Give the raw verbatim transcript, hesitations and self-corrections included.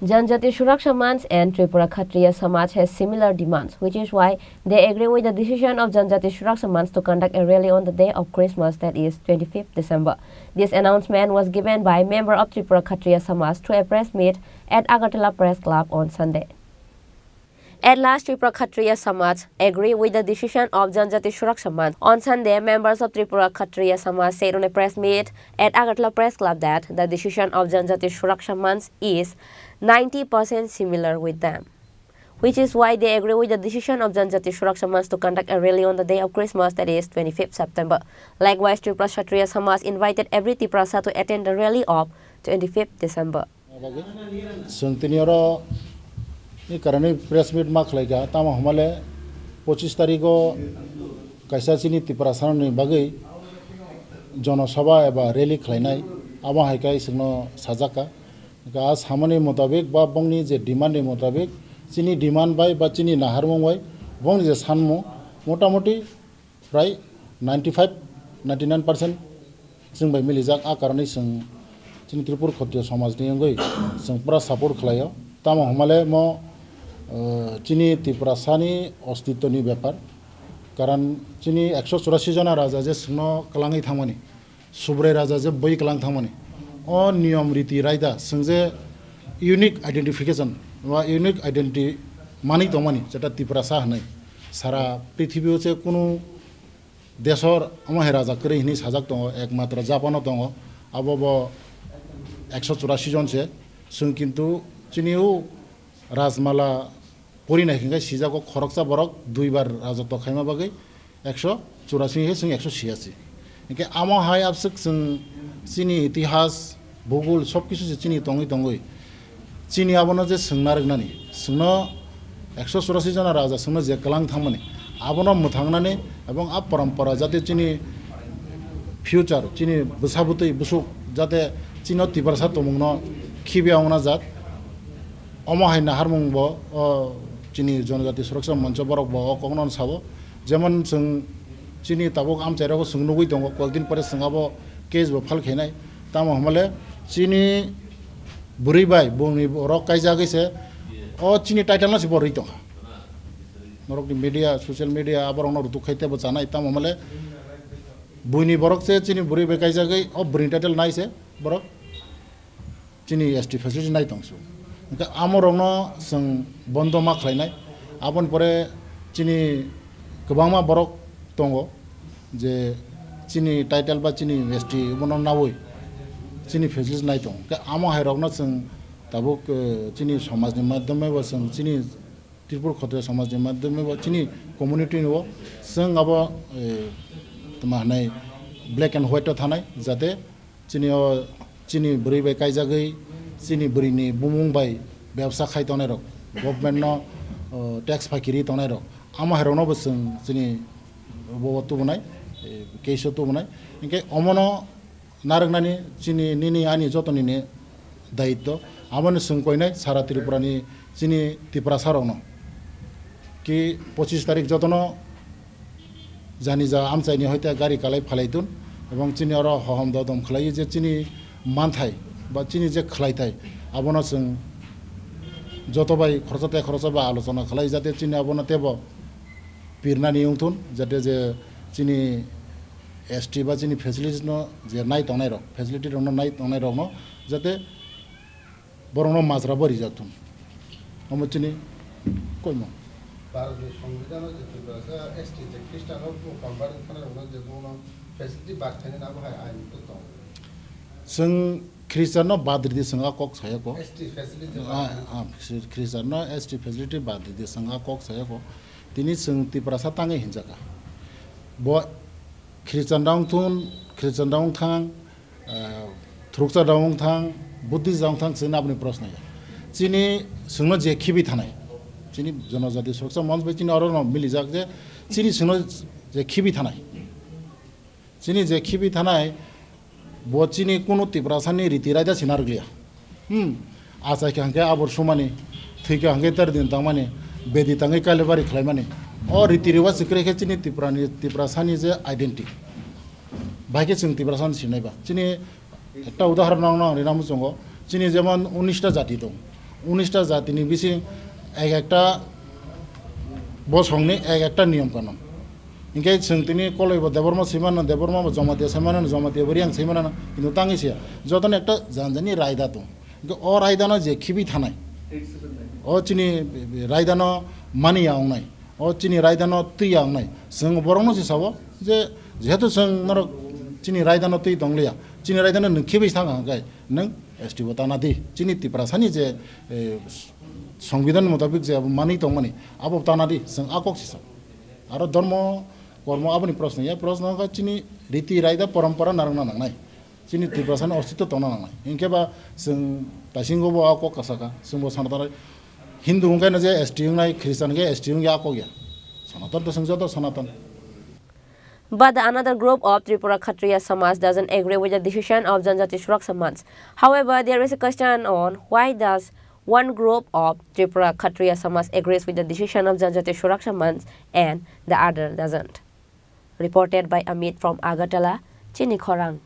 Janjati Suraksha Manch and Tripura Khatriya Samaj has similar demands, which is why they agree with the decision of Janjati Suraksha Manch to conduct a rally on the day of Christmas, that is twenty-fifth December. This announcement was given by member of Tripura Khatriya Samaj through a press meet at Agartala Press Club on Sunday. At last, Tripura Khatriya Samaj agree with the decision of Janjati Suraksha Manch. On Sunday, members of Tripura Khatriya Samaj said on a press meet at Agartala Press Club that the decision of Janjati Suraksha Manch is ninety percent similar with them, which is why they agree with the decision of Janjati Suraksha Manch to conduct a rally on the day of Christmas, that is twenty-fifth September. Likewise, Tripura Kshatriya Samaj invited every Tiprasa to attend the rally of twenty-fifth December. Bagwi chwng tini oro ni karani press meet ma khlai kha, tamo hwnmale pochis tarikh o kaisa chini Tiprasa ni bagwi jonosabha eba rally khlainai, abo hai khe chwngno sajak kha. Hwnkhe a samani motabik ba bongni je demand ni motabik, chini demand bai ba chini naharmung bai bongni je sanmung motamoti prai ninety five, ninety nine percent chwng bai milijak, a karonwi chwng chini Tripura Khatriya samajni wngwi chwng pura support khlaio. Tamo hwnmale mo, eh, chini Tiprasani ostitwni bepar. Karon chini ekso churasi jona raja je chwngno kwlangwi thangmani, Subrai raja je bui kwlang thangmani, o niyom riti raida chwng je unique identification ba unique identity manwi tongmani, jeta Tiprasa hwnwi sara prithibio se kunu desor omo hai raja kwrwi hwnwi sajak tongo, ekmatro Japan-o tongo, abo bo ekso churasi jon se. Chwng kintu chini o Rajmala pori nai hwnkhe sijago khoroksa borok duibar rajotw khaima bagwi ekso churasi hai chwng ekso siasi. Hwnkhe amo hai abswk chwng chini itihas, bhugol sob kisu se chini tongwi tongwi chini abono je chwng narwknani, chwngno ekso churasi jona raja chwngno je kwlang thangmani, abono mwthangnani ebong a parampara jate chini future, chini bwsa bwtwi bwswk jate chini o Tiprasa tongmungno khibiya wngna jak. Omo hai naharmung bo, o, chini Jonojati Suraksha Mancho borok bo o kokno sabo. Jemon chwng chini tabuk amchai rogo chwng nugwi tongo, kol din pore chwng abo case bo file khainai. Tamo hwnmale chini bwrwi bai bongni borok kaijagwi se o chini title no se bo rwi tongkha. Norokni media, social media aborokno rutuk khai tebo chanai. Tamo hwnmale buini borok se chini bwrwi bai kaijagwi o bwrwini title nai se borok chini S T facility nai tong su. Hwnkhe amorokno chwng bondo ma khlainai. Aboni pore chini kwbangma borok tongo je chini title ba chini S T bono naui chini facility nai tong. Hwnkhe amo hai rokno chwng tabuk, eh, chini somajni madhyome bo chwng chini Tripura Khatriya somajni madhyome bo chini community ni bo chwng abo, eh, tma hwnai black and white o thanai jate chini o, chini bwrwi bai kaijagwi, chini bwrwini bumung bai bebsa khai tongnai rok, government no, o, tax phakiri tongnai rok, amo hai rokno bo chwng chini bo tubunai, eh, case o tubunai. Hinkhe omono narwknani chini nini ani jotoni ni daitto. Aboni chwng koinai sara Tripura ni chini Tiprasa rokno ki pochis tarik jotono jani ja amchaini hoite gari kalai phalai tun, ebong chini oro hohom dodom khlai je chini manthai ba chini je khlai thai abono chwng joto bai khoroksa tei khoroksa bai alochona khlai jate chini abono tebo pirnani wngthun, jate je chini S T ba chini facilities no je nai tongnai rok, facility rok no nai tongnai rok no jate borokno majra bo rijak thung. Omo chini koimo. Bharatni Songbidan o je Tiprasa S T je Khristan rok bo convert wngkha rok no je bono facility bad khainai abo hai ain to tong. Chwng Khristan no bad ridi chwng a kok saya ko. S T facility bad Ah, khainai. Ah, Khristan no S T facility bad ridi chwng a kok saya ko. Tini chwng Tiprasa tangwi hinjaka. Bo Khristan rok thun, Khristan rok thang, ah, thuruksa rok wng thang, Buddhist rok wng thang, chini aboni proshno ya. Chini chwngno je khibi thanai, chini Jonojati Suraksa Manch bai chini oro no milijak je, chini chwngno je khibi thanai, chini je khibi thanai, bo chini kunu Tiprasani riti raida sina rwgliya. Hmm. Achai kha hwnkhe abor sumani, thwi kha hwnkhe ter din tangmani, bedi tangwi kailebari khlaimani. O riti riwaj se kwrwi khe chini Tiprani, Tiprasani je identity. Bahai khe chwng Tiprasani sinai ba. Chini ekta udahoron no ang rina muchungo. Chini jemon unis ta jati dong. Unis ta jatini bising ek ekta bosongni ek ekta niyom kanon. Hinkhe chwng tini Koloi bo Debbarma swi mano, Debbarma bo Jamatia swi mano, Jamatia bo Reang swi mano, kintu tangwi siya. Jotono ekta janjani raida tong. Hinkhe o raidano je khibi thanai, o chini raidano maniya wngnai, o chini raidano twiya wngnai. Chwng borokno se sabo je, jehetu chwng norok chini raidano twi tongliya, chini raidano nwng khibi thang hwnkhe nwng S T bo tana di. Chini Tiprasani je, eh, Songbidan mutabik je abo manwi tongmani, abo tana di, chwng a kok se sabo. Aro dhormo, kormo aboni proshno ya, proshno wngkha chini riti raida, porompora narwkna nangnai. Chini Tiprasani ostitw tongna nangnai. Hinkhe ba chwng taisingo bo a kok kasaka, chwng bo Sanatan Hindu wngkhe no je S T wngnai, Christian wngkhe S T wngya a kok ya. Sanatan to chwng joto Sanatan. But the another group of Tripura Khatriya Samaj doesn't agree with the decision of Janjati Suraksha Manch. However, there is a question on why does one group of Tripura Khatriya Samaj agrees with the decision of Janjati Suraksha Manch and the other doesn't. Reported by Amit from Agartala, Chini Khorang.